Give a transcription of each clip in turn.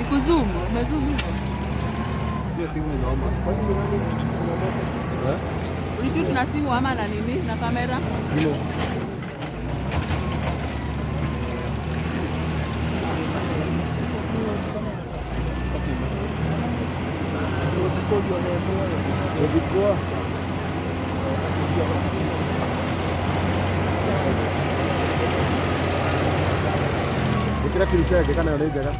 Ni kuzoom, umezoom hivyo. Hiyo simu inaomba. Eh? Ulishoot na simu ama na nini? Na kamera? Ndio. Ilikuwa Ĩkĩra filter ĩngĩ kana ĩyo nĩ njega.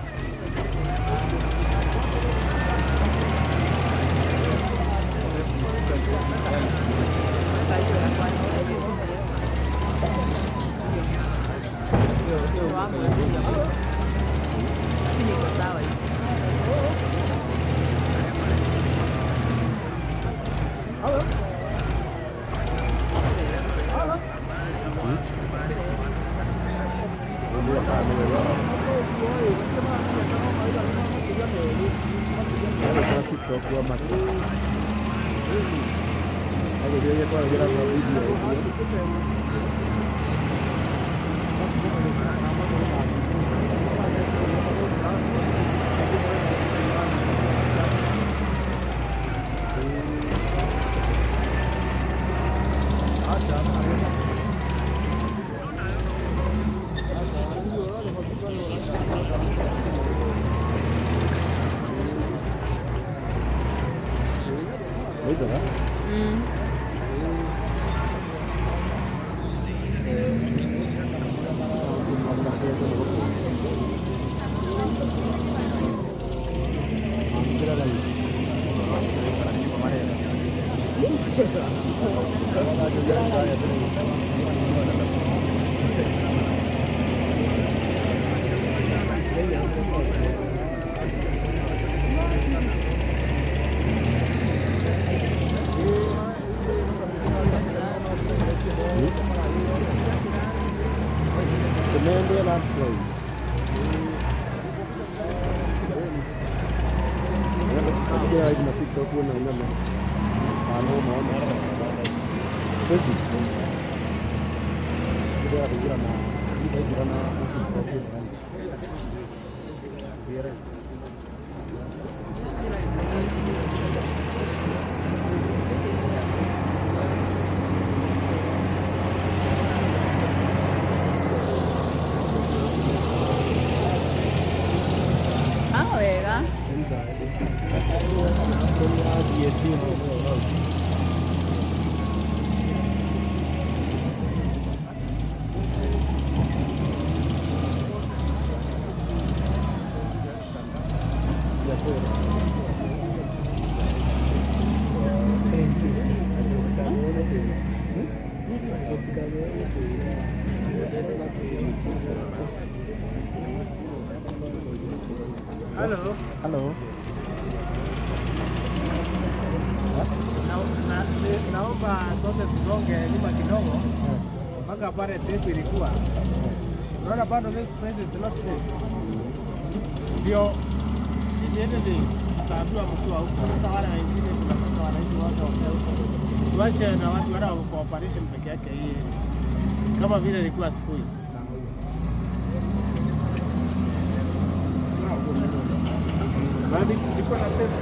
Lakini iko sawa hivi. Ĩkĩra TikTok wa Matu. Agĩthiĩ kwaragĩra na video ũguo. Nĩ njega. Kimende landslide. Akigera live na TikTok na nyama. Ano maona. Facebook. Kigera kugira na kugira na TikTok. Sierra. Ah, wega. Hello. Hello. Naomba sote tusonge nyuma kidogo mpaka pale tepu ilikuwa. Unaona bado this place is not safe. Ndio anything tutaambiwa mkiwa huko, hata wale wengine tunataka wananchi wote wakae huko, tuache na watu wale wa cooperation peke yake hii, kama vile ilikuwa siku hiyo. Niko na tepu.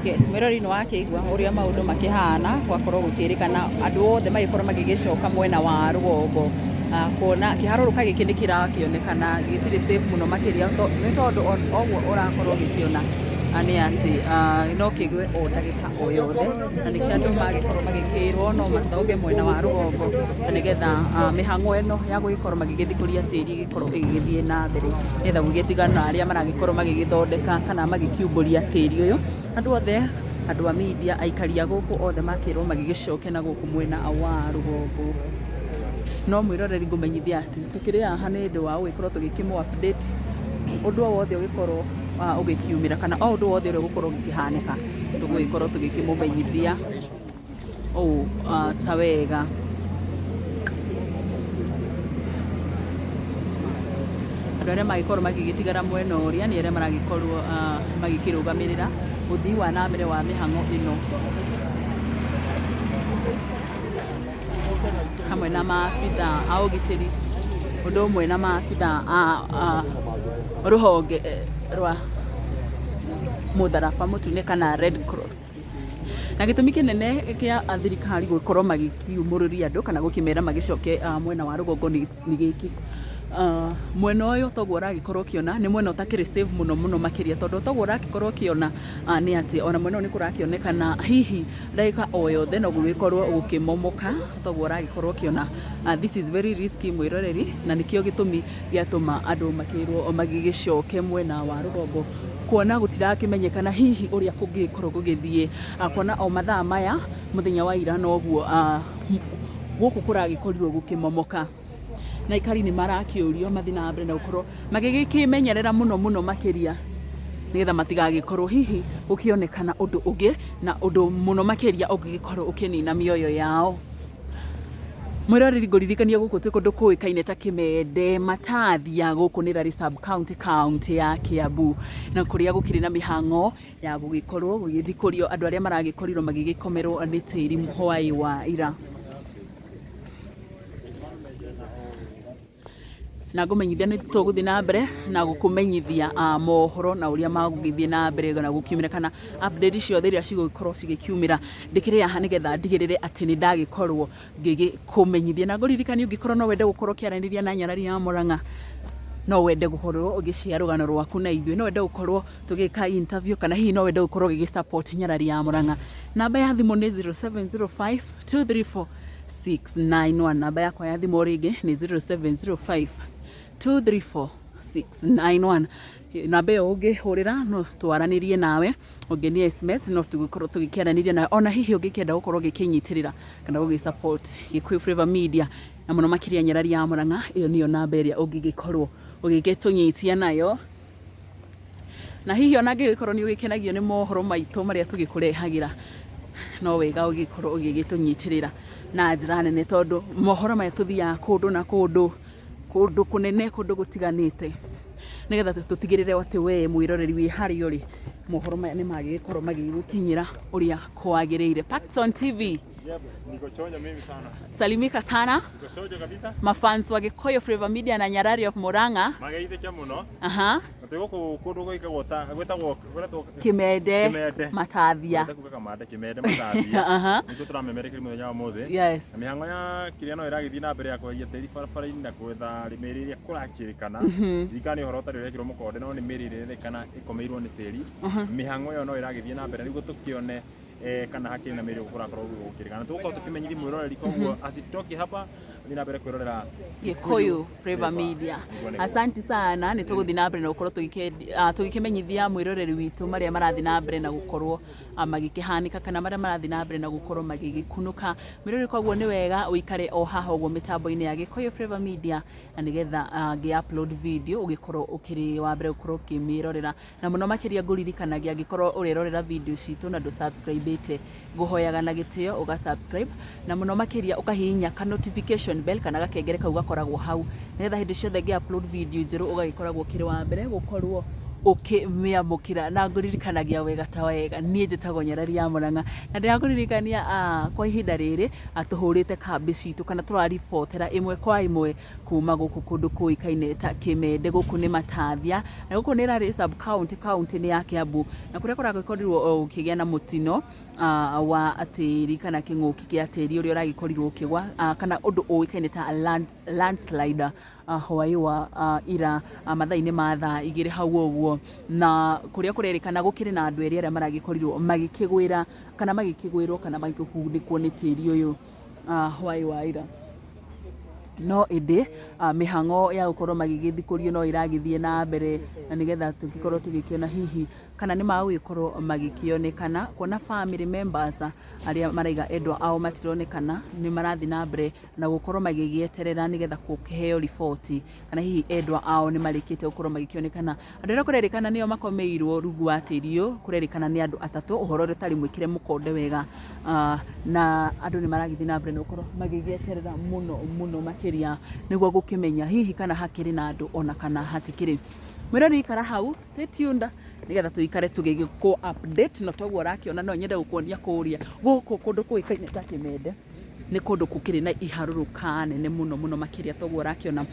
Yes, mwĩrori nĩ wakĩigua ũrĩa maũndũ makĩhana gwakorwo gũkĩrĩkana andũ othe magĩkorwo magĩgĩcoka mwena wa rũgongo. Kuona kĩharũrũka gĩkĩ nĩ kĩrakĩonekana gĩtirĩ safe mũno makĩria nĩ tondũ oguo ũrakorwo ũgĩkĩona nĩ atĩ no kĩgwe o ndagĩka o yothe na nĩkĩo andũ magĩkorwo magĩkĩrwo no macoke mwena wa rũgongo na nĩgetha mĩhang'o ĩno ya gũgĩkorwo magĩgĩthikũria tĩri ĩgĩkorwo ĩgĩgĩthiĩ na mbere nĩgetha gũgĩtigana na arĩa maragĩkorwo magĩgĩthondeka kana magĩkiumbũria tĩri ũyũ. Andũ othe, andũ a media, aikari a gũkũ othe makĩrwo magĩgĩcoke na gũkũ mwena wa rũgongo. No mwĩroreri ngũmenyithia atĩ tũkĩrĩ haha nĩ ũndũ wa gũgĩkorwo tũgĩkĩmũ update ũndũ o wothe ũgĩkorwo ũgĩkiumĩra kana o ũndũ wothe ũrĩa ũgũkorwo ũgĩkĩhanĩka tũgũgĩkorwo tũgĩkĩmũmenyithia ũũ ta wega. Andũ arĩa magĩkorwo magĩgĩtigara mwena ũrĩa nĩ arĩa maragĩkorwo magĩkĩrũgamĩrĩra Ũthii wa na mbere wa mĩhang'o ĩno hamwe na maabitha a ũgitĩri, ũndũ ũmwe na maabitha a rũhonge rwa mũtharaba mũtune kana Red Cross. Na gĩtũmi kĩnene kĩa thirikari gũkorwo magĩkiumũrũria andũ kana gũkĩmera magĩcoke mwena wa rũgongo nĩ gĩkĩ. Mwena ũyũ toguo ũragĩkorwo ũkĩona nĩ mwena ũtakĩrĩ safe mũno mũno makĩria, tondũ toguo ũragĩkorwo ũkĩona nĩ atĩ ona mwena ũyũ nĩ kũrakĩonekana hihi ndagĩka o yothe no gũgĩkorwo gũkĩmomoka. Toguo ũragĩkorwo ũkĩona, this is very risky, mwĩroreri, na nĩkĩo gĩtũmi gĩatũma andũ makĩrwo magĩgĩcoke mwena wa rũgongo, kuona gũtirakĩmenyekana hihi ũrĩa kũngĩgĩkorwo gũgĩthiĩ, kuona o mathaa maya mũthenya wa ira noguo gũkũ kũragĩkorirwo gũkĩmomoka. Na aikari nĩ marakĩũrio mathiĩ na mbere na gũkorwo magĩgĩkĩmenyerera mũno mũno makĩria, nĩgetha matigagĩkorwo hihi gũkĩonekana ũndũ ũngĩ na ũndũ mũno makĩria ũngĩgĩkorwo ũkĩnina mĩoyo yao. Mwĩroreri, ngũririkania gũkũ twĩ kũndũ kũĩkaine ta Kĩmende Matathia, gũkũ nĩ Lari sub county, county ya Kiambu, na kũrĩa gũkĩrĩ na mĩhang'o ya gũgĩkorwo gũgĩthikũrio andũ arĩa maragĩkorirwo magĩgĩkomerwo nĩ tĩri hwaĩ wa ira. Na ngũmenyithia nĩ tũgũthiĩ na mbere na gũkũmenyithia mohoro na ũrĩa magũgĩthiĩ na mbere na gũkiumĩra, kana update ciothe iria cigũgĩkorwo cigĩkiumĩra, ndĩkĩrĩ haha nĩgetha ndigĩrĩre atĩ nĩ ndagĩkorwo ngĩgĩkũmenyithia. Na ngũririkanie, ũngĩkorwo no wende gũkorwo ũkĩaranĩria na Nyarari ya Mũrang'a, no wende gũkorwo ũgĩshare rũgano rwaku na ithuĩ, no wende gũkorwo tũgĩka interview, kana hihi no wende gũkorwo ũgĩgĩ support Nyarari ya Mũrang'a, namba ya thimũ nĩ 0705 234 691. Namba yakwa ya thimũ rĩngĩ nĩ 0705 234 691. Namba ĩyo ũngĩhũrĩra no twaranĩrie nawe, ũngĩnia SMS no tũgĩkorwo tũgĩkĩaranĩria nawe. Ona hihi ũngĩkĩenda gũkorwo ũgĩkĩnyitĩrĩra kana gũgĩ support Gĩkũyũ Flavour Media na mũno makĩria Nyarari ya Mũrang'a, ĩyo nĩyo namba ĩrĩa ũngĩgĩkorwo ũgĩgĩtũnyitia nayo. Na hihi ona angĩgĩkorwo nĩ ũgĩkenagio nĩ mohoro maitũ marĩa tũgĩkũrehagĩra, no wega ũgĩkorwo ũgĩgĩtũnyitĩrĩra na njĩra nene, tondũ mohoro maya tũthiaga kũndũ na kũndũ, kũndũ kũnene, kũndũ gũtiganĩte, nĩgetha tũtigĩrĩre atĩ we mwĩroreri wĩ harĩa ũrĩ, mohoro maya nĩ magĩgĩkorwo magĩgũkinyĩra ũrĩa kwagĩrĩire. Paxson TV. Yep, niko chonjo mimi sana. Salimika sana. Niko chonjo kabisa. Mafans wa Gikuyu Flavour Media na Nyarari of Murang'a. Mageithĩke mũno. Na twĩ gũkũ kũndũ gwĩkagwo ta gwĩtagwo gwĩtagwo Kimende. Kimende. Matathia. Gwĩtagwo Kamande Kimende Matathia. Nĩkuo tũramemerekeria mũthenya wa ũmũthĩ. Na mĩhang'o ya kĩrĩa no ĩragĩthiĩ na mbere ya kweheria tĩri barabara-inĩ na gwetha mĩĩrĩ ĩrĩa kũrakĩrĩkana. Ndirikana nĩ ũhoro ũtarĩ ũrekĩrwo mũkonde, no nĩ mĩĩrĩ ĩrĩa ĩrerĩkana ĩkomeirwo nĩ tĩri. Mĩhang'o ĩyo no ĩragĩthiĩ na mbere nĩguo tũkĩone kana hakĩrĩ na mĩĩrĩ kũrakorwo gũkĩrĩkana. Tũgũkorwo tũkĩmenyithia mwĩroreri, koguo asitoke hapa, thiĩ na mbere kwĩrorera Gikuyu Flavour Media. Nĩguo, nĩguo. Asanti sana, nĩ tũgũthiĩ na mbere na gũkorwo tũgĩkĩmenyithia mwĩroreri witũ marĩa marathiĩ na mbere na gũkorwo magĩkĩhanĩka, kana marĩa marathiĩ na mbere na gũkorwo magĩgĩkunũka. Mwĩroreri, koguo nĩ wega ũikare o haha ũguo mĩtambo-inĩ ya Gikuyu Flavour Media, na nĩgetha ngĩ upload video ũgĩkorwo ũkĩrĩ wa mbere gũkorwo ũkĩmĩrorera. Na mũno makĩria ngũririkanagia, angĩkorwo ũrerorera video citũ na ndũ subscribe ĩte, ngũhoyaga na gĩtĩo ũga subscribe, na mũno makĩria ũkahihinya ka notification bell kana gakengere kau gakoragwo hau, nĩgetha hĩndĩ ciothe ngĩ upload video njerũ ũgagĩkoragwo ũkĩrĩ wa mbere gũkorwo ũkĩmĩamũkĩra. Na ngũririkanagia wega ta wega, niĩ njĩtagwo Nyarari ya Mũrang'a, na ndĩrakũririkania kwa ihinda rĩrĩ tũhũrĩte kambĩ citũ kana tũraribotera ĩmwe kwa ĩmwe kuma gũkũ kũndũ kũĩkaine ta Kĩmende. Gũkũ nĩ Matathia, na gũkũ nĩ Lari sub county, county nĩ ya Kiambu, na kũrĩa kũragĩkorirwo gũkĩgĩa na mũtino wa tĩri kana kĩng'ũki kĩa tĩri ũrĩa ũragĩkorirwo ũkĩgwa, kana ũndũ ũĩkaine ta landslide, hwaĩ wa ira mathaa-inĩ ma thaa 2 hau ũguo, na kũrĩa kũrerĩkana gũkĩrĩ na andũ erĩ arĩa maragĩkorirwo magĩkĩgwĩra kana magĩkĩgwĩrwo kana magĩkĩhundĩkwo nĩ tĩri ũyũ hwaĩ wa ira. No ĩndĩ mĩhang'o ya gũkorwo magĩgĩthikũrio no ĩragĩthiĩ na mbere, na nĩgetha tũgĩkorwo tũgĩkĩona hihi kana nĩ magũgĩkorwo magĩkĩonekana, kuona family members arĩa maraiga endwa ao matironekana nĩ marathiĩ na mbere na gũkorwo magĩgĩeterera nĩgetha gũkĩheo riboti kana hihi endwa ao nĩ marĩkĩtie gũkorwo magĩkĩonekana. Andũ arĩa kũrerĩkana nĩo makomeirwo rungu wa tĩri ũyũ, kũrerĩkana nĩ andũ atatũ, ũhoro ũrĩa ũtarĩ mwĩkĩre mũkonde wega, na andũ nĩ maragĩthiĩ na mbere na gũkorwo magĩgĩeterera mũno mũno makĩria nĩguo gũkĩmenya hihi kana hakĩrĩ na andũ ona kana hatikĩrĩ. Mwĩrori, ikara hau, stay tuned. Nĩgetha tũikare tũgĩgĩkũ update no toguo ũrakĩona no nyende gũkuonia kũrĩa gũkũ kũndũ kũĩkaine ta Kĩmende nĩ kũndũ gũkĩrĩ na iharũrũka nene mũno mũno makĩria toguo ũrakĩona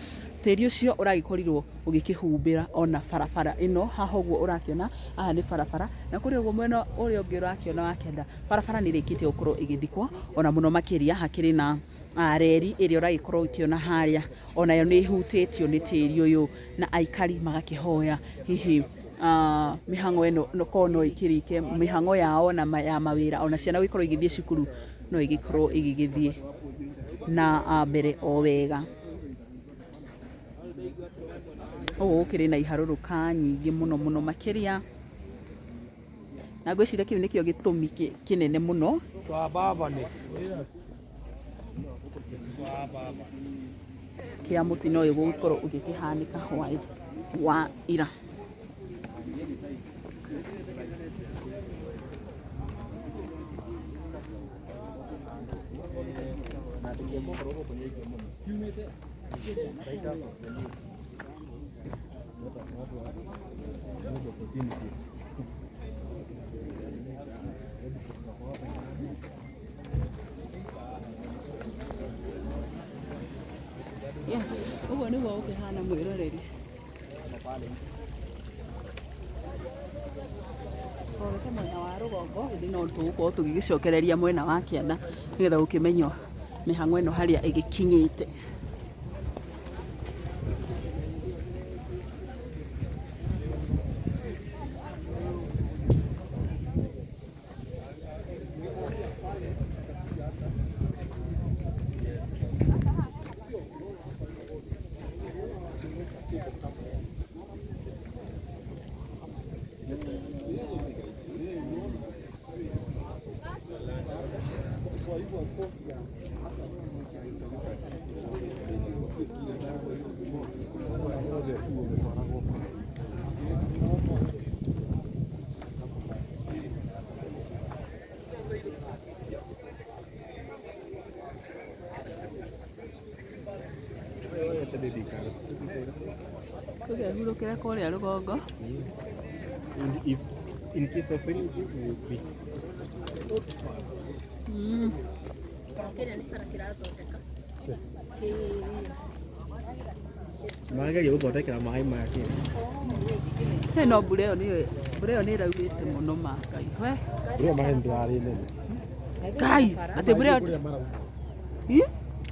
tĩri ũcio ũragĩkorirwo ũgĩkĩhumbĩra ona barabara ĩno haha ũguo ũrakĩona haha nĩ barabara na kũrĩa ũguo mwena ũrĩa ũngĩ ũrakĩona wa kĩanda barabara nĩ ĩrĩkĩtie gũkorwo ĩgĩthikwo ona mũno makĩria hakĩrĩ na reri ĩrĩa ũragĩkorwo ũkĩona harĩa onayo nĩ ĩhutĩtio nĩ tĩri ũyũ na aikari magakĩhoya hihi mĩhang'o ĩno korwo no ĩkĩrĩke mĩhang'o yao na ya mawĩra ona ciana gũgĩkorwo igĩthiĩ cukuru no igĩkorwo igĩgĩthiĩ na mbere o wega. Ũguo gũkĩrĩ na iharũrũka nyingĩ mũno mũno makĩria na ngwĩciria kĩu nĩkĩo gĩtũmi kĩnene mũno kĩa mũtino ũyũ gũgĩkorwo ũgĩkĩhanĩka hwaĩ wa ira. Yes, ũguo nĩguo gũkĩhana mwĩroreri. Tũrorete mwena wa rũgongo ĩndĩ no tũgũkorwo tũgĩgĩcokereria mwena wa kĩanda nĩgetha gũkĩmenywo mĩhang'o ĩno harĩa ĩgĩkinyĩte. Tũkehurũkĩre kũrĩa rũgongo. If in case of anything, we will be. Marageria gũthondekera maĩ maya kĩ. No mbura ĩyo nĩ ĩraurĩte mũno ma Ngai. We. Mbura ĩyo maĩ ndĩrarĩ nene. Ngai, atĩ mbura ĩyo. Ĩ?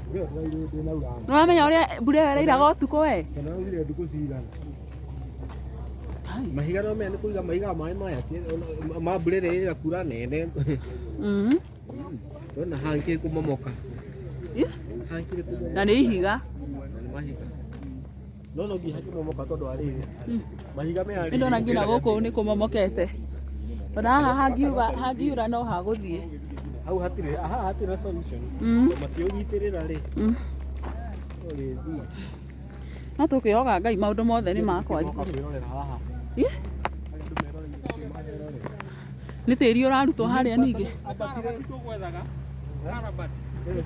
Mbura ĩyo ndĩnaura. Nĩ wamenya ũrĩa mbura ĩyo ĩrairaga ũtukũ we? Kana raurire ndukũ cigana. Mahiga no menya nĩ kũiga mahiga maĩ maya ma mbura ĩrĩa ĩrakura nene. Ndona hankĩrĩ kũmomoka. Hankĩrĩ kũmomoka. Na nĩ ihiga. Na nĩ mahiga. No no nginya hakĩmomoka tondũ wa rĩrĩ. Mahiga me harĩa. Ndona nginya gũkũ nĩ kũmomokete. Ona haha hangiura no hagũthiĩ. Hau hatirĩ, haha hatirĩ na solution. Matiũnyitĩrĩra rĩ. Ũrĩthiĩ. No tũkwĩhoka Ngai maũndũ mothe nĩ makwa. Kwĩrorera haha. Nĩ tĩri ũrarutwo harĩa ningĩ.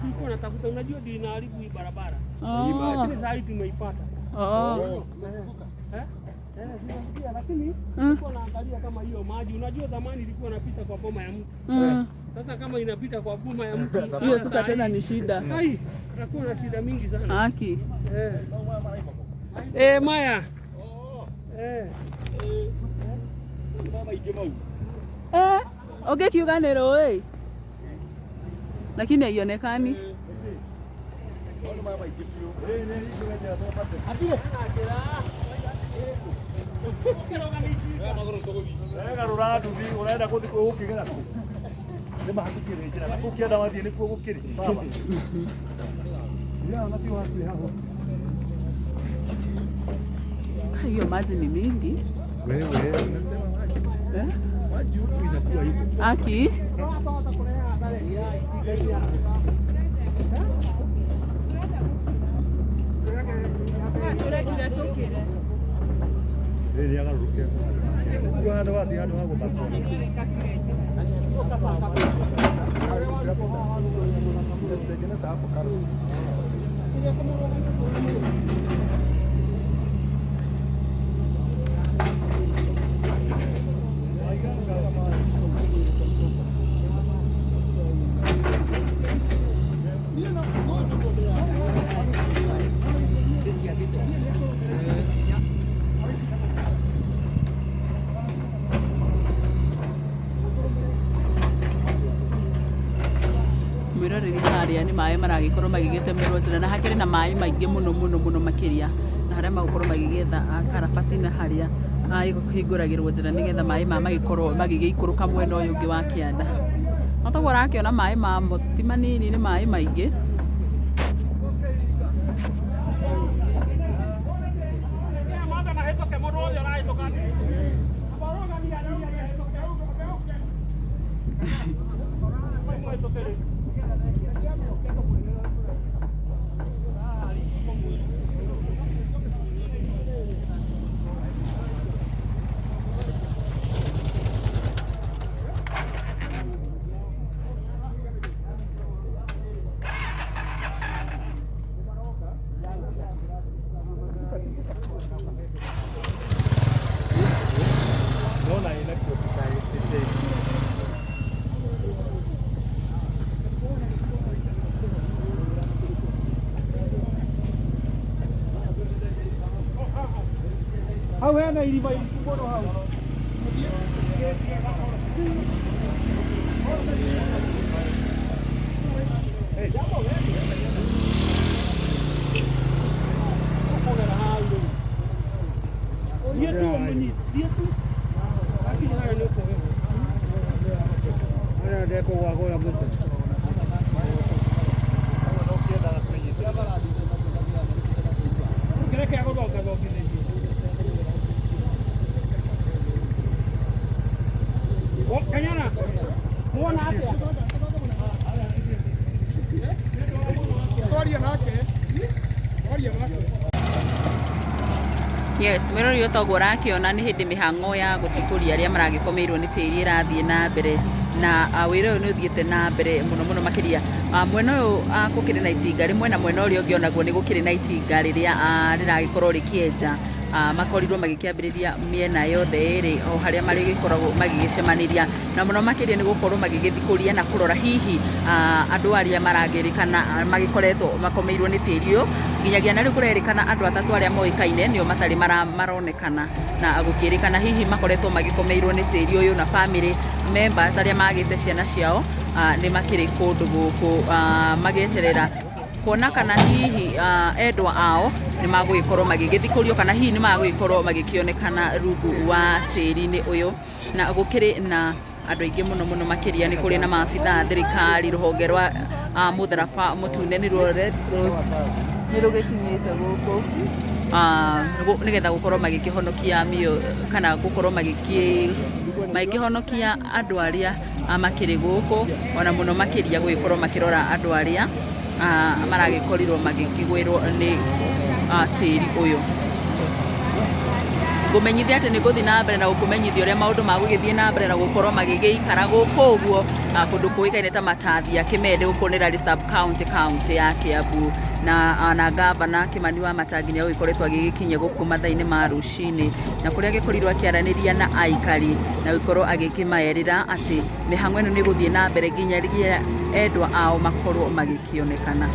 Tulikuwa natafuta, unajua ndio inaharibu hii barabara. Lakini sasa hii tumeipata. Lakini tulikuwa naangalia kama hiyo maji, unajua zamani ilikuwa inapita kwa boma ya mtu. Sasa kama inapita kwa boma ya mtu, hiyo sasa tena ni shida. Ai, tutakuwa na shida mingi sana. Haki. Maya. Ũngĩkiuga nĩ rũĩ. Lakini haionekani. Hiyo maji ni mingi. Wewe unasema maji. Maji huku inakuwa hivyo. Aki. Mwĩroreri harĩa nĩ maĩ maragĩkorwo magĩgĩtemerwo njĩra na hakĩrĩ na maĩ maingĩ mũno mũno mũno makĩria, na harĩa magũkorwo magĩgĩetha karabati na harĩa kũhingũragĩrwo njĩra nĩgetha maĩ maya magĩkorwo magĩgĩikũrũka mwena ũyũ ũngĩ wa kĩanda. No toguo ũrakĩona maĩ mamo ti manini, nĩ maĩ maingĩ. Hau hena irima iriku mũno hau. Yes, mwĩrori ũyũ toguo ũrakĩona nĩ hĩndĩ mĩhang'o ya gũthikũria arĩa maragĩkomeirwo nĩ tĩri ĩrathiĩ na mbere, na wĩra ũyũ nĩ ũthiĩte na mbere mũno mũno makĩria. Mwena ũyũ gũkĩrĩ na itinga rĩmwe, na mwena ũrĩa ũngĩ onaguo nĩ gũkĩrĩ na itinga rĩrĩa rĩragĩkorwo rĩkĩenja. Makorirwo magĩkĩambĩrĩria mĩena yothe ĩrĩ o harĩa marĩgĩkoragwo magĩgĩcemanĩria, na mũno makĩria nĩ gũkorwo magĩgĩthikũria na kũrora hihi andũ arĩa maragĩrĩkana magĩkoretwo makomeirwo nĩ tĩri ũyũ. Nginyagia na rĩu kũrerĩkana andũ atatũ arĩa moĩkaine nĩo matarĩ maronekana, na gũkĩrĩkana hihi makoretwo magĩkomeirwo nĩ tĩri ũyũ, na family members arĩa magĩte ciana ciao nĩ makĩrĩ kũndũ gũkũ magĩeterera kuona kana hihi endwa ao nĩ magũgĩkorwo magĩgĩthikũrio, kana hihi nĩ magũgĩkorwo magĩkĩonekana rungu wa tĩri-inĩ ũyũ. Na gũkĩrĩ na andũ aingĩ mũno mũno makĩria, nĩ kũrĩ na maabitha a thirikari, rũhonge rwa mũtharaba mũtune nĩruo Red Cross nĩ rũgĩkinyĩte gũkũ nĩgetha gũkorwo magĩkĩhonokia mĩoyo, kana gũkorwo magĩkĩhonokia andũ arĩa makĩrĩ gũkũ, ona mũno makĩria gũgĩkorwo makĩrora andũ arĩa maragĩkorirwo magĩkĩgwĩrwo nĩ tĩri ũyũ. Ngũmenyithia atĩ nĩ ngũthiĩ na mbere na gũkũmenyithia ũrĩa maũndũ magũgĩthiĩ na mbere na gũkorwo magĩgĩikara gũkũ ũguo kũndũ kũĩkaine ta Matathia Kĩmende, gũkũ nĩ Lari sub county, county ya Kiambu, na gavana Kĩmani wa Matangi nĩ agũgĩkoretwo agĩgĩkinyia gũkũ mathaa-inĩ ma rũcinĩ, na kũrĩa agĩkorirwo akĩaranĩria na aikari na gũkorwo agĩkĩmerĩra atĩ mĩhang'o ĩno nĩ ĩgũthiĩ na mbere nginya rĩrĩa endwa ao makorwo magĩkĩonekana.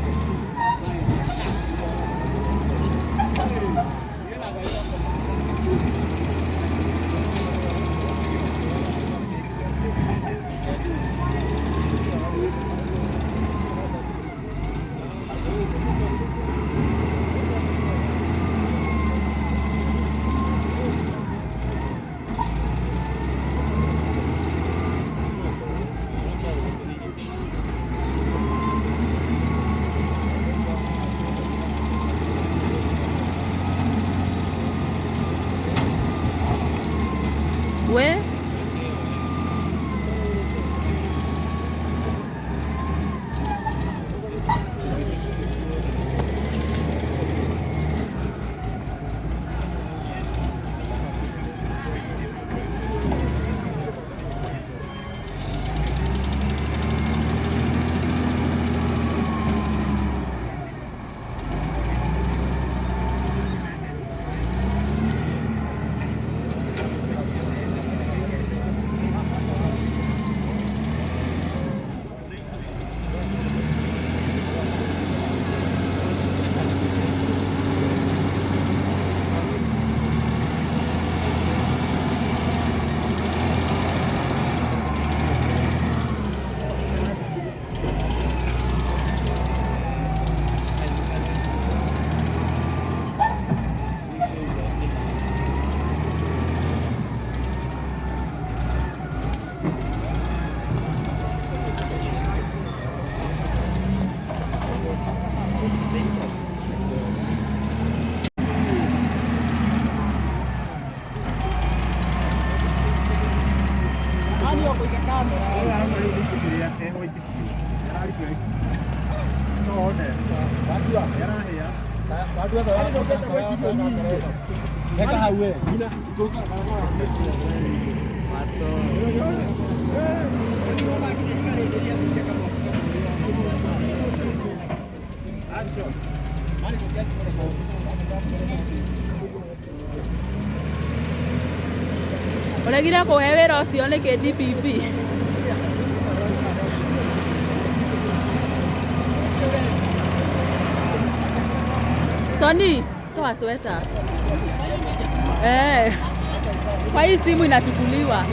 No one. Yarahĩa. Weka hau we. Ũregire kũhe wĩra ũcio nĩkĩ DPP? Soni, toa sweta. Eh. Kwa hii simu inachukuliwa.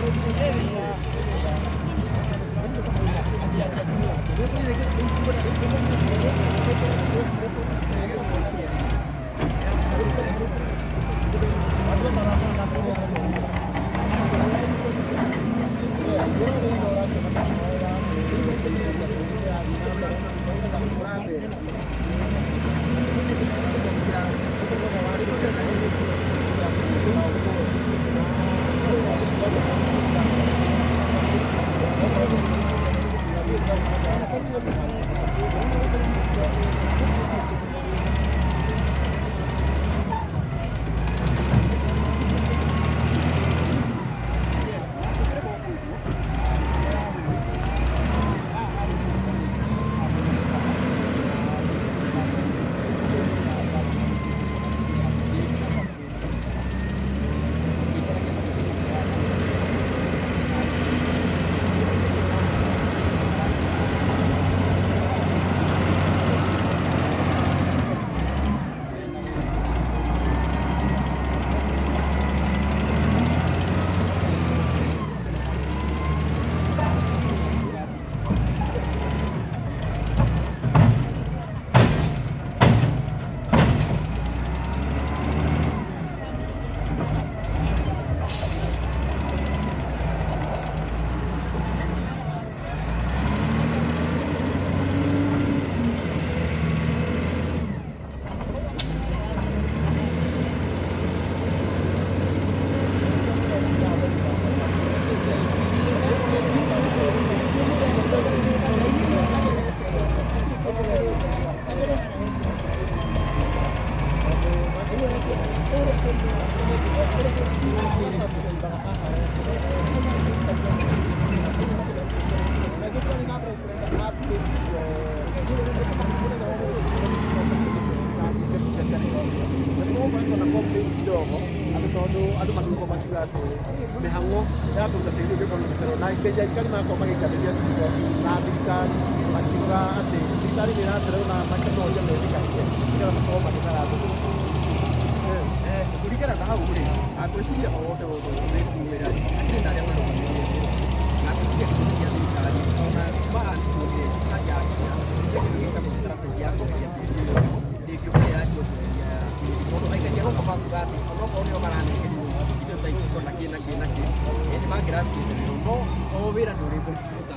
Kũringana na hau rĩ, ngwĩciria o wothe wothe wĩkumĩra hakĩrĩ na arĩa marũgamĩrĩire na ngwĩciria gĩtũmi gĩa thirikari ona kuma anĩkuonire hanjakia kĩndũ gĩtagwo strategy ya kweheria tĩri ũyũ ndĩngĩũkire yanjie kweheria tĩri tondũ aikaria gũkũ makuga atĩ onokorwo nĩo maranengerirwo indo ta iciko na kĩ na kĩ na kĩ nĩ mangĩrarutĩte wĩra no o wĩra nĩ ũrĩ kũruta